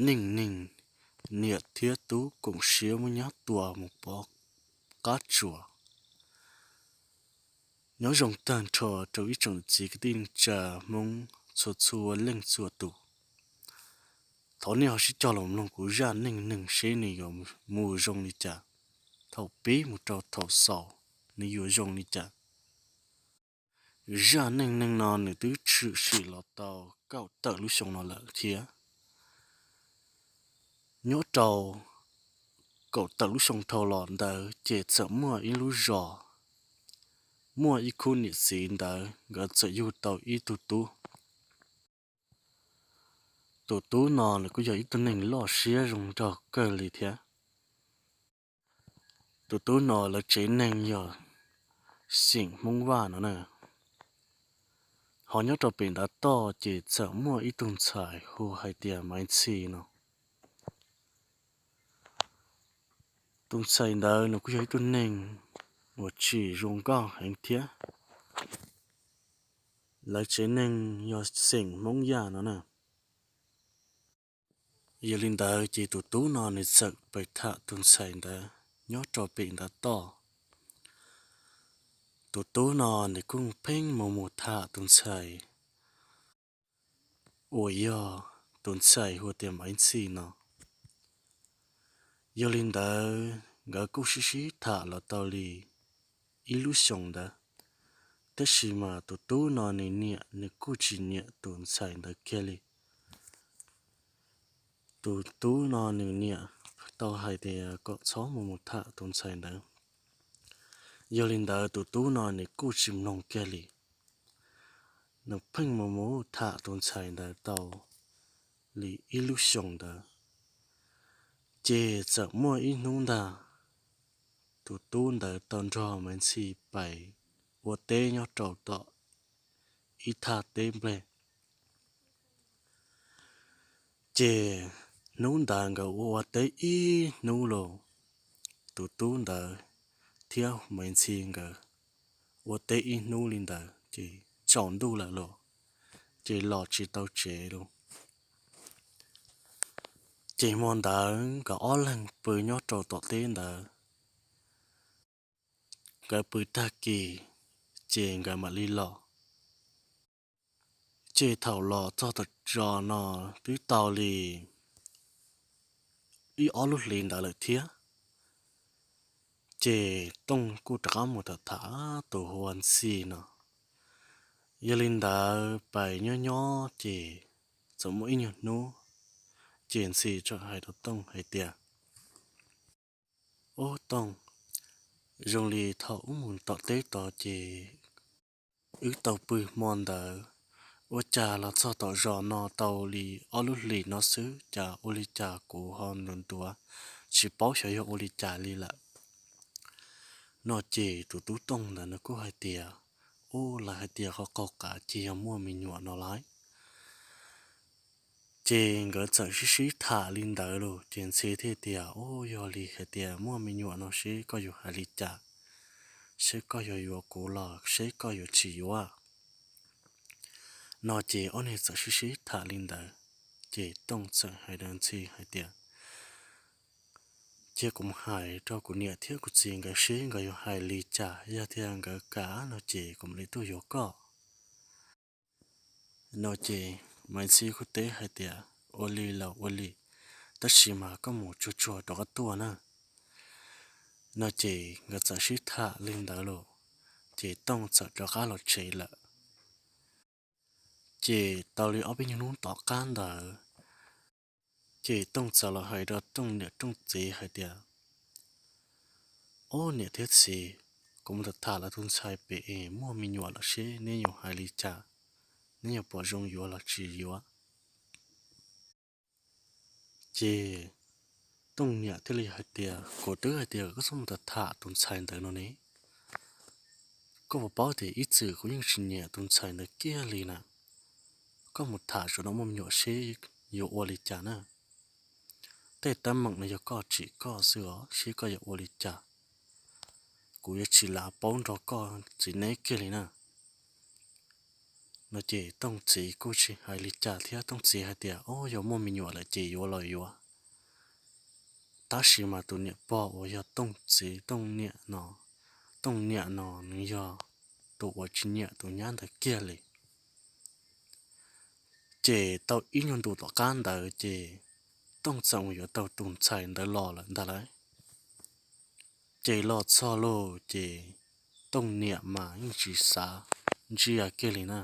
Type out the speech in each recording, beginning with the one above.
Neej neeg, niam thiab tub koom siab muab nyab tua mus pov qab tsuas. Nyob zoo tag nrho rau ib tsoom txiv kwv tij neej tsa Hmoob txhua txhua leej txhua tus. Thov nej ho sib cog los mloog kuv zaj neej neeg seb nws yuav mus zoo li cas, thaum pib mus rau thaum xaus nws yuav zoo li cas. Zaj neej neeg no nws twb tshwm sim los tau kaum tawm lub xyoo no lawm thiab. Nyob rau kaum tawm lub xyoo dhau los ntawd ces txawm muaj ib lub zos, muaj ib khub niam txiv ntawd nkawd txawm yug tau ib tug tub. Tus tub no nws kuj yog ib tug neeg loj siab zoo nraug kawg li thiab. Tus tub no lawv tsev neeg yog xeem Hmoob Vaj no na. Ho nyob rau pem ntav toj ces txawm muaj ib tug ntxhais hu hais tias Maiv Ntxhi no. Tus ntxhais ntawd nws kuj yog ib tug neeg uas tsim zoo nkauj heev thiab. Lawv tsev neeg yog xeem Hmoob Yaj no na. Yog li ntawd ces tus tub no nws txawm pais tham tus ntxhais ntawd nyob rau pem ntav toj. Tus tub no nws kuj pheej mus mus tham tus ntxhais uas yog tus ntxhais hu tias Maiv Ntxhi no. Yog li ntawd nkawd kuj sib sib tham los tau li ib lub xyoos ntawd, tab sis mas tus tub no nws niam nws kuj tsis nyiam tus ntxhais ntawd kiag li. Tus tub no nws niam tau hais tias kom txhob mus mus tham tus ntxhais ntawd. Yog li ntawd tus tub no nws kuj tsis mloog kiag li. Nws pheej mus mus tham tus ntxhais ntawd tau li ib lub xyoos ntawd, ces txawm muaj ib hnub ntag, tus tub ntawd tau nrog Maiv Ntxhi pais ua teb nyob rau tom ib thaj teb nplej. Ces hnub ntawd nkawd ua ua teb ib hnub los, tus tub ntawd thiab Maiv Ntxhi nkawd ua teb ib hnub li ntawd ces tsaus ntuj lawm los, ces los tsis tau tsev los. Ces hmo ntawd nkawd ob leeg pw nyob rau tom teb ntawd. Nkawd pw tag kis, ces nkawd mam li los. Ces thaum los txog tom zos no twb tau li ib ob lub hlis ntawd lawm thiab. Ces Tooj kuj rov qab mus tham tham tus hu ua Ntxhi no. Yog li ntawd pais nyob nyob ces txawm muaj ib nyuag hnub, ces Ntxhi txawm hais rau Tooj hais tias, Ub Tooj, zoo li thaum wb mus tom teb tod ces wb tau pw hmo ntawd, ua cas los txog tom zos no tau li ob lub hlis no xwb cas ua li cas kuv ho ntuav ntuav, tsis paub xyov yog ua li cas li lawm. No ces tus tub Tooj ntawd nws kuj hais tias, Ub, lawv hais tias qhov qaug qav ces yog muaj me nyuam no lauj. Ces nkawd txawm sib sib tham li ntawd los ces Ntxhi thiaj tias, Ub, yog li hais tias muaj me nyuam no seb koj yuav hais li cas, seb koj yuav yuav kuv los seb koj yuav tsis yuav. No ces ob niag txawm sib sib tham li ntawd, ces Tooj txawm hais rau Ntxhi hais tias, Cia kuv mus hais rau kuv niam thiab kuv txiv nkawd seb nkawd yuav hais li cas, yog tias nkawd kam no ces kuv mam li tuaj yuav koj. No ces Maiv Ntxhi kuj teb hais tias, Ua li los ua li, tab sis mas koj mus tsuag tsuag rov qab tuaj na. No ces nkawd txawm sib tham li ntawd los, ces Tooj txawm rov qab los tsev lawm. Ces tau li ob peb nyuag hnub tom qab ntawd, ces Tooj txawm los hais rau Tooj niam Tooj txiv hais tias, Ob niam thiab txiv, kuv mus tham tham lawv tus ntxhais pem es muaj me nyuam lawm seb neb yuav hais li cas, neb yuav pom zoo yuav los tsis yuav. Ces Tooj niam thiaj li hais tias, Kuv twb hais tias koj txhob mus tham tham tus ntxhais ntawd no ne. Koj puas paub tias ib txwm kuv yeej tsis nyiam tus ntxhais ntawd kiag li na. Koj mus tham zaum no muaj me nyuam seb yuav ua li cas na. Tej teeb meem no yog koj tsim koj xwb os, seb koj yuav ua li cas. Kuv yuav tsis lam paub nrog koj txiv neb kiag li na. No ces Tooj txiv kuj tsis hais li cas thiab, Tooj txiv hais tias, Ob, yog muaj me nyuam lawm ces yuav los yuav. Tab sis mas tus niam pog uas yog Tooj txiv, Tooj niam no, Tooj niam no nws yog tus uas tsis nyiam tus nyab ntawd kiag li. Ces tau ib nyuag ntu tom qab ntawd ces Tooj txawm mus yuav tau tus ntxhais ntawd los lawm ntag lauj. Ces los txog lauj ces Tooj niam mas yeej tsis xav ntsia kiag li na.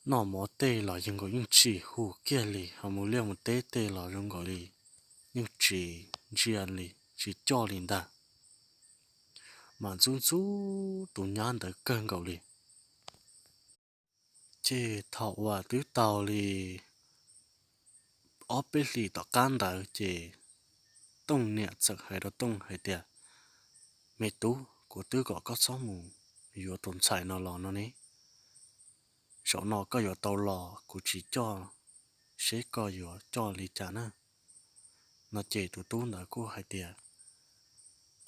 Noj mov tej los yeej nkaus yeej tsis hu kiag li, ho mus liaj mus teb tej los zoo nkaus li yeej tsis ntsia li, tsis coj li ntag. Mas ntxub ntxub tus nyab ntawd kawg nkaus li. Ces thaum uas twb tau li ob peb hlis tom qab ntawd ces Tooj niam txawm hais rau Tooj hais tias, Me tub, kuv twb kom koj txhob mus yuav tus ntxhais no los no ne. Zaum no koj yuav tau los kuv tsis coj, seb koj yuav coj li cas na. No ces tus tub ntawd kuj hais tias,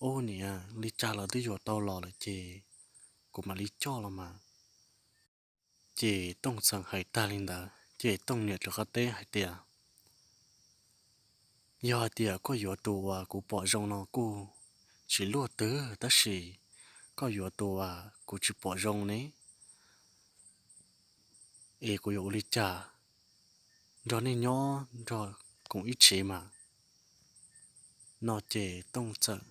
Ub niam, li cas los twb yuav tau los lawm ces kuv mam li coj los mas. Ces Tooj txawm hais tag li ntawd ces Tooj niam rov qab teb hais tias, Yog hais tias koj yuav tus uas kuv pom zoo no kuj tsis luaj twg, tab sis koj yuav tus uas kuv tsis pom zoo ne, es kuv yuav ua li cas nrog nej nyob nrog koom ib tsev mas? No ces Tooj txawm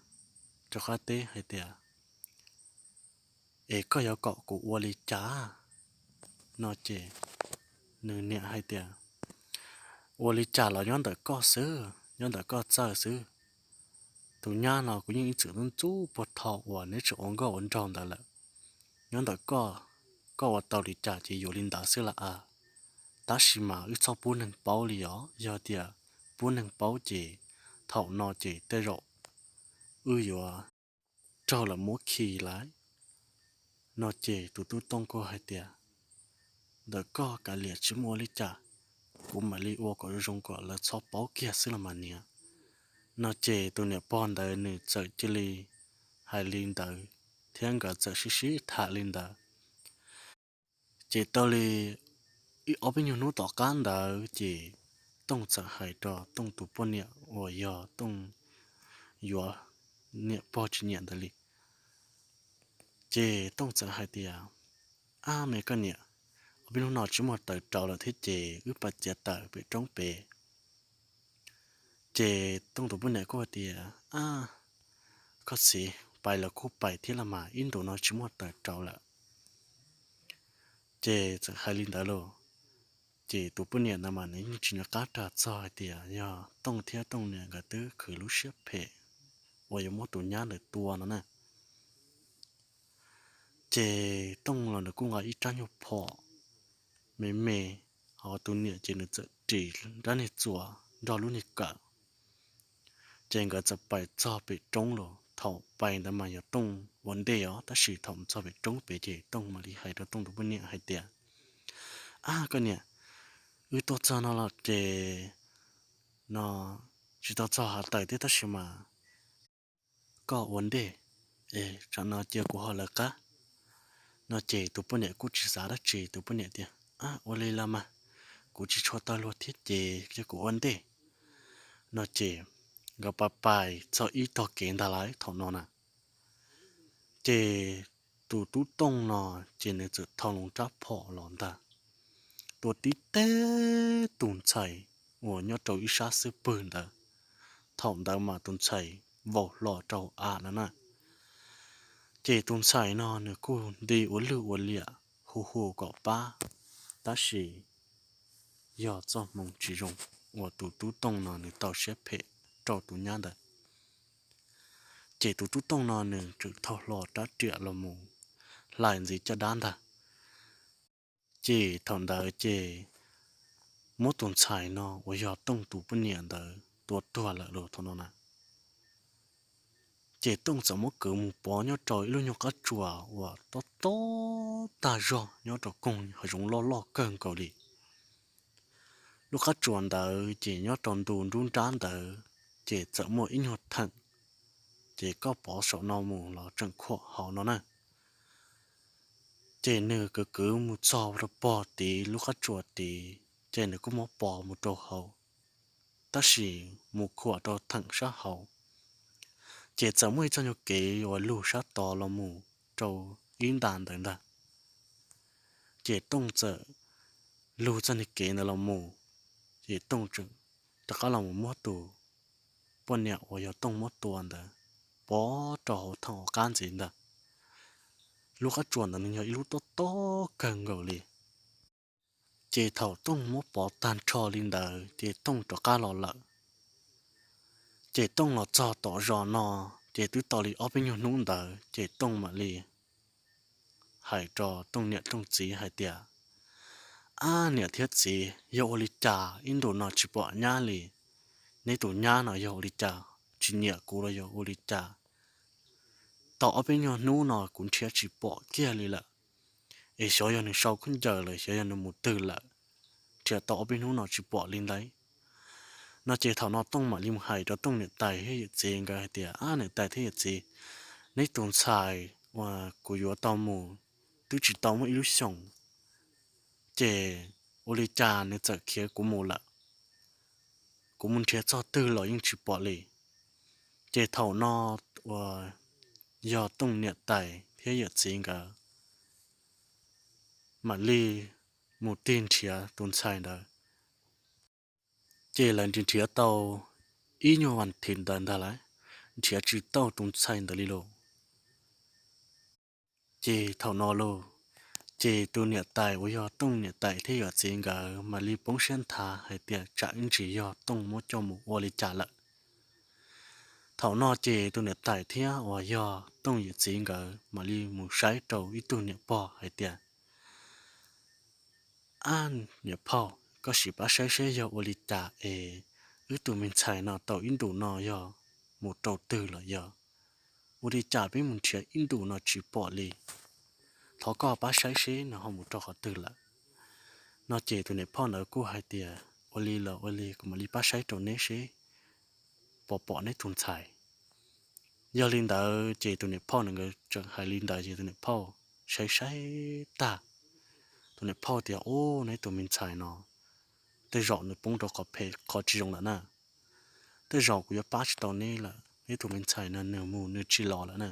rov qab teb hais tias, Es koj yuav kom kuv ua li cas? No ces nws niam hais tias, Ua li cas los nyob ntawm koj xwb, nyob ntawm koj txawj xwb. Tus nyab no kuv yeej ib txwm ntxub puag thaum uas neb tseem ua nkauj ua nraug ntawd lawm. Nyob ntawm koj, koj ua tau li cas ces yuav li ntawd xwb lam a. Tab sis mas wb txhob pub neeg paub li os, yog tias pub neeg paub ces thaum no ces tej zaum wb yuav raug lawv muab khi lawm. No ces tus tub Tooj kuj hais tias, Ntawm koj kav liam tsis muaj ua li cas, kuv mam li ua kom zoo kom lawv txhob paub kiag xwb los mas niam. No ces tus niam pog ntawd nws txawm cia li hais li ntawd thiab nkawd txawm sib sib tham li ntawd. Ces tau li ib ob peb nyuag hnub tom qab ntawd ces Tooj txawm hais rau Tooj tus poj niam uas yog Tooj yuav niam pog tsis nyiam ntawd li. Ces Tooj txawm hais tias, Ab me koj niam, ob peb hnub no tsis muaj taws rauv lawm thiab ces wb pais txiav taws pem roob pem. Ces Tooj tus poj niam kuj hais tias, Ab, koj txiv, pais los kuj pais thiab los mas, ib ntus no tsis muaj taws rauv lawm. Ces txawm hais li ntawd lauj, ces tus poj niam ntawd mas nws yeej tsis nco qab rag txog hais tias yog Tooj thiab Tooj niam nkawd twb khwv lub siab phem uas yuav muab tus nyab ntawd tua no na. Ces Tooj los nws kuj nqa ib rab nyuag phom me me, ho tus niam ces nws txawm ris rab niag txuas nrog lub niag kawm. Ces nkawd txawm pais txog pem roob los, thaum pais ntawd mas yog Tooj ua ntej os, tab sis thaum txog pem roob pem ces Tooj mam li hais rau Tooj tus poj niam hais tias, Ab koj niam, wb tuaj txog no los ces no tsis tau txog hav taws thiab tab sis mas koj ua ntej, es tsam no cia kuv ho lawv qab. No ces tus poj niam kuj tsis xav dab tsi, tus poj niam tias, Ab, ua li los mas, kuv tsis tshua tau luag thiab ces cia kuv ua ntej. No ces nkawd pais pais txog ib tog kev ntag lauj thaum no na. Ces tus tub Tooj no ces nws txawm thau loo rab phom los ntag, tua tib teg tus ntxhais uas nyob rau ib sab xub pwg ntawd. Thaum ntawd mas tus ntxhais vau hlo rau av no na. Ces tus ntxhais no nws kuj nti ua lwj ua liam hu hu kom pab, tab sis yog txoj hmoo tsis zoo uas tus tub Tooj no nws tau siab phem rau tus nyab ntawd. Ces tus tub Tooj no nws tseem thau hlo rab riam los mus hlais ntxiv caj dab ntag. Ces thaum ntawd ces muab tus ntxhais no uas yog Tooj tus poj niam ntawd tua tuag lawm los thaum no na. Ces Tooj txawm muab kwv mus pov nyob rau ib lub nyuag qab tsuas uas tob tob tag zog nyob rau koog hav zoov loj loj kawg nkaus li. Lub qab tsuas ntawd ces nyob rau ntu nruab nrab ntawd ces txawm muaj ib nyuag theem, ces koj pov saum no mus los tseem khuam hauv no na. Ces nws kwv kwv mus txog rau pog tid lub qab tsuas tid, ces nws kuj muab pov mus rau hauv, tab sis mus khuam rau theem sab hauv, ces txawm muaj ib txoj nyuag kev uas lug sab tod los mus rau ib nta ntawd ntag. Ces Tooj txawm lug txoj nyuag kev ntawd los mus, ces Tooj tseem rov qab los mus muab tus poj niam uas yog Tooj muab tua ntawd pov rau hauv theem qab ntxiv ntag. Lub qab tsuas ntawd nws yog ib lub tob tob kawg nkaus li. Ces thaum Tooj muab pov tag nrho li ntawd ces Tooj rov qab los lawm. Ces Tooj los txog tom zos no, ces twb tau li ob peb nyuag hnub ntawd ces Tooj mam li hais rau Tooj niam Tooj txiv hais tias, Ab niam thiab txiv, yog ua li cas ib ntus no tsis pom nyab li? Neb tus nyab no yog ua li cas, tsis nyiam kuv los yog ua li cas? Tau ob peb nyuag hnub no kuv nrhiav tsis pom kiag li lawm, es xyov yog nws sau khaub ncaws lawm, xyov yog nws mus twg lawm, nrhiav tau ob peb hnub no tsis pom li ntawd. No ces thaum no Tooj mam li mus hais rau Tooj niam tais thiab yawm txiv nkawd hais tias, Ab niam tais thiab yawm txiv, neb tus ntxhais uas kuv yuav tau mus twb tsis tau muaj ib lub xyoos, ces ua li cas nws txawm khiav kuv mus lawm? Kuv mus nrhiav txog twg los yeej tsis pom li. Ces thaum no uas yog Tooj niam tais thiab yawm txiv nkawd mam li mus tig nrhiav tus ntxhais ntawd. Ces lawv nrhiav nrhiav tau ib nyuag vas thiv ntawd ntag lauj, nrhiav tsis tau tus ntxhais ntawd li lauj. Ces thaum no lauj, ces tus niam tais uas yog Tooj niam tais thiab yawm txiv nkawd mam li poob siab nthav hais tias tsam ib ntsis yog Tooj muab coj mus ua li cas lawm. Thaum no ces tus niam tais thiab uas yog Tooj yawm txiv nkawd mam li mus saib rau ib tug niam pog hais tias, Ab niam phauj, koj sim pab saib seb yog ua li cas es wb tus me ntxhais no tau ib ntus no yog mus rau twg los yog ua li cas peb mus nrhiav ib ntus no tsis pom li. Thov koj pab saib seb nws ho mus rau qhov twg lawm. No ces tus niam phauj ntawd kuj hais tias, Ua li los ua li, kuv mam li pab saib rau neb seb puas pom neb tus ntxhais. Yog li ntawd ces tus niam phauj nkawd tseem hais li ntawd ces tus niam phauj saib saib tag, tus niam phauj tias, Ub, neb tus me ntxhais no tej zaum nws poob rau qhov phem qhov tsis zoo lawm na. Tej zaum kuv yuav pab tsis tau neb lawm, neb tus me ntxhais no nws mus nws tsis los lawm na.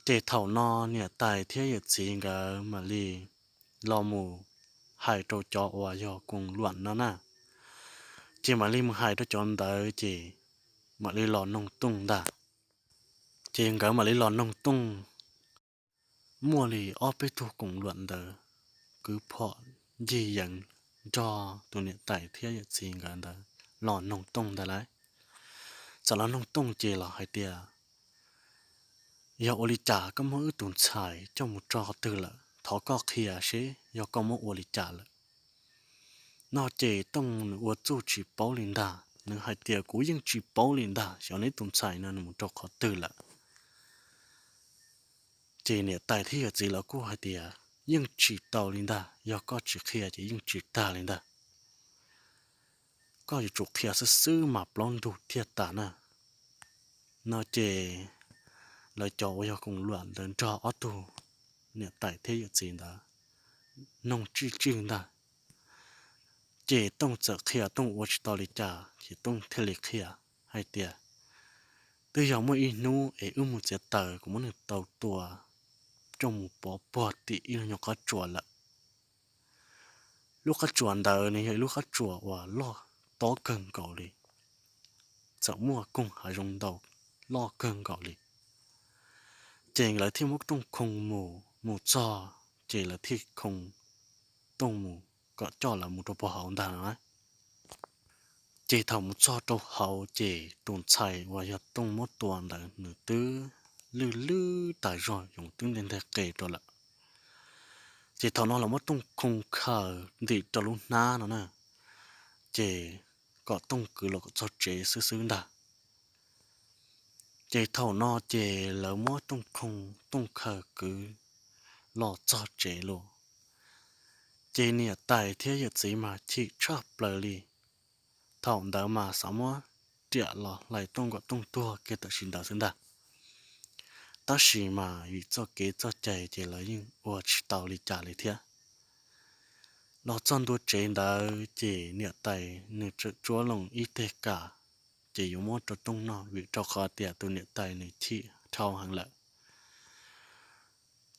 Ces thaum no niam tais thiab yawm txiv nkawd mam li los mus hais rau cov uas yog koom luam no na. Ces mam li mus hais rau cov ntawd ces mam li los noog Tooj ntag. Ces nkawd mam li los noog Tooj, muaj li ob peb tug koom luam ntawd kwv phom ncig yees nrog tus niam tais thiab yawm txiv nkawd ntawd los noog Tooj ntag lauj. Txawm los noog Tooj ces los hais tias, Yog ua li cas koj muab wb tus ntxhais coj mus tso qhov twg lawm? Thov koj qhia seb yog koj muab ua li cas lawm. No ces Tooj nws ua txuj tsis paub li ntag, nws hais tias, Kuv yeej tsis paub li ntag, xyov neb tus ntxhais no nws mus rau qhov twg lawm. Ces niam tais thiab yawm txiv lawv kuj hais tias, Yeej tsis tau li ntag, yog koj tsis qhia ces yeej tsis tag li ntag. Koj yuav tsum qhia xwb xwb mas plaub ntug thiaj tas na. No ces lawv cov uas yog koom luam ntawd nrog ob tug niam tais thiab yawm txiv ntawd noog tswj tswj ntag. Ces Tooj txawm qhia, Tooj ua tsis tau li cas ces Tooj thiaj li qhia hais tias, Twb yog muaj ib hnub es wb mus txiav taws, kuv muab nws tau tua coj mus pov puag tim ib lub nyuag qab tsuas lawm. Lub qab tsuas ntawd nws yog ib lub qab tsuas uas loj tob kawg nkaus li, txawm muaj koog hav zoov ntau loj kawg nkaus li. Ces lawv thiaj muab Tooj khoo mus, mus txog ces lawv thiaj khoo Tooj mus kom coj lawv mus rau puag hauv ntag no. Ces thaum mus txog rau hauv ces tus ntxhais uas yog Tooj muab tua ntawd nws twb lwj lwj tas zog, yoov twb nteg nteg qe rau lawm. Ces thaum no lawv muab Tooj khoo khaws ntim rau lub hnab no na, ces kom Tooj kwv los kom txog tsev xwb xwb ntag. Ces thaum no ces lawv muab Tooj khoo, Tooj khaws kwv los txog tsev lauj. Ces niam tais thiab yawm txiv mas chim tshaj plaws li. Thaum ntawd mas xav muab riam los hlais Tooj kom Tooj tuag kiag tam sim ntawd xwb ntag. Tab sis mas vim txoj kev txoj cai ces lawv yeej ua tsis tau li cas li thiab. Los txog ntua tsev ntawd ces niam tais nws tsuab loo ib teg kam, ces yuav muab rau Tooj noj vim rau qhov tias tus niam tais nws chim dhau heev lawm.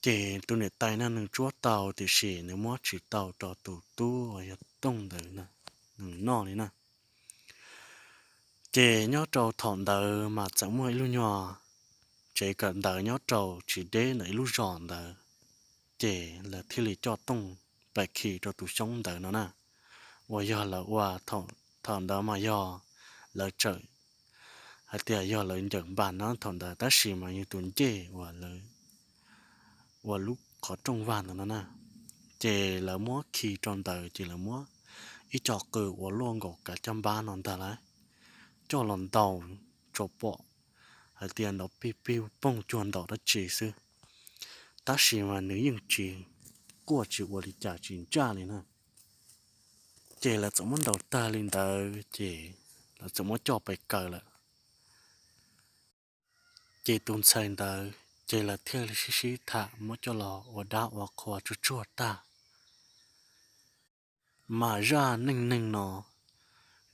Ces tus niam tais no nws tsuab tau tiam sis nws muab tsis tau rau tus tub uas yog Tooj ntawd nws noj li na. Ces nyob rau thaum ntawd mas txawm muaj ib lub nyuag tsev kawm ntawv nyob rau tsis deb ntawm ib lub zos ntawd, ces lawv thiaj li coj Tooj pais khi rau tus xyoob ntawd no na. Uas yog lawv ua, thaum ntawd mas yog lawv tseem hais tias yog lawv ncaws npas no thaum ntawd, tab sis mas yog tus ncej uas lawv ua lub qhov rooj vag ntawd no na. Ces lawv muab khi rau ntawd ces lawv muab ib co qws uas luaj nkaus kav caj npab no ntag lawm coj los ntaus tso pom hais tias nrov pij pij pooj cuag ntaus dab tsi xwb. Tab sis mas nws yeej tsis quaj tsis ua li cas tsis ntsaj li na. Ces lawv txawm muab ntaus tag li ntawd ces lawv txawm muab coj pais kaw lawm. Ces tus ntxhais ntawd ces lawv thiaj li sib sib tham muab coj los ua dab ua qhua tsuag tsuag tag. Mas zaj neej neeg no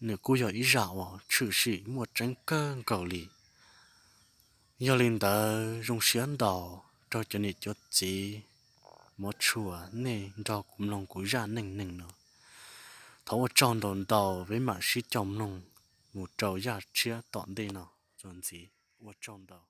nws kuj yog ib zaj uas tshwm sim muaj tseeb kawg nkaus li. Yog li ntawd zoo siab ntau rau cov niam cov txiv, muab tshua nej nrog kuv mloog kuv zaj neej neeg no. Thov ua tsaug ntau ntau, peb mam sib coj mloog mus rau zaj tshiab tom ntej no txuas ntxiv. Ua tsaug ntau.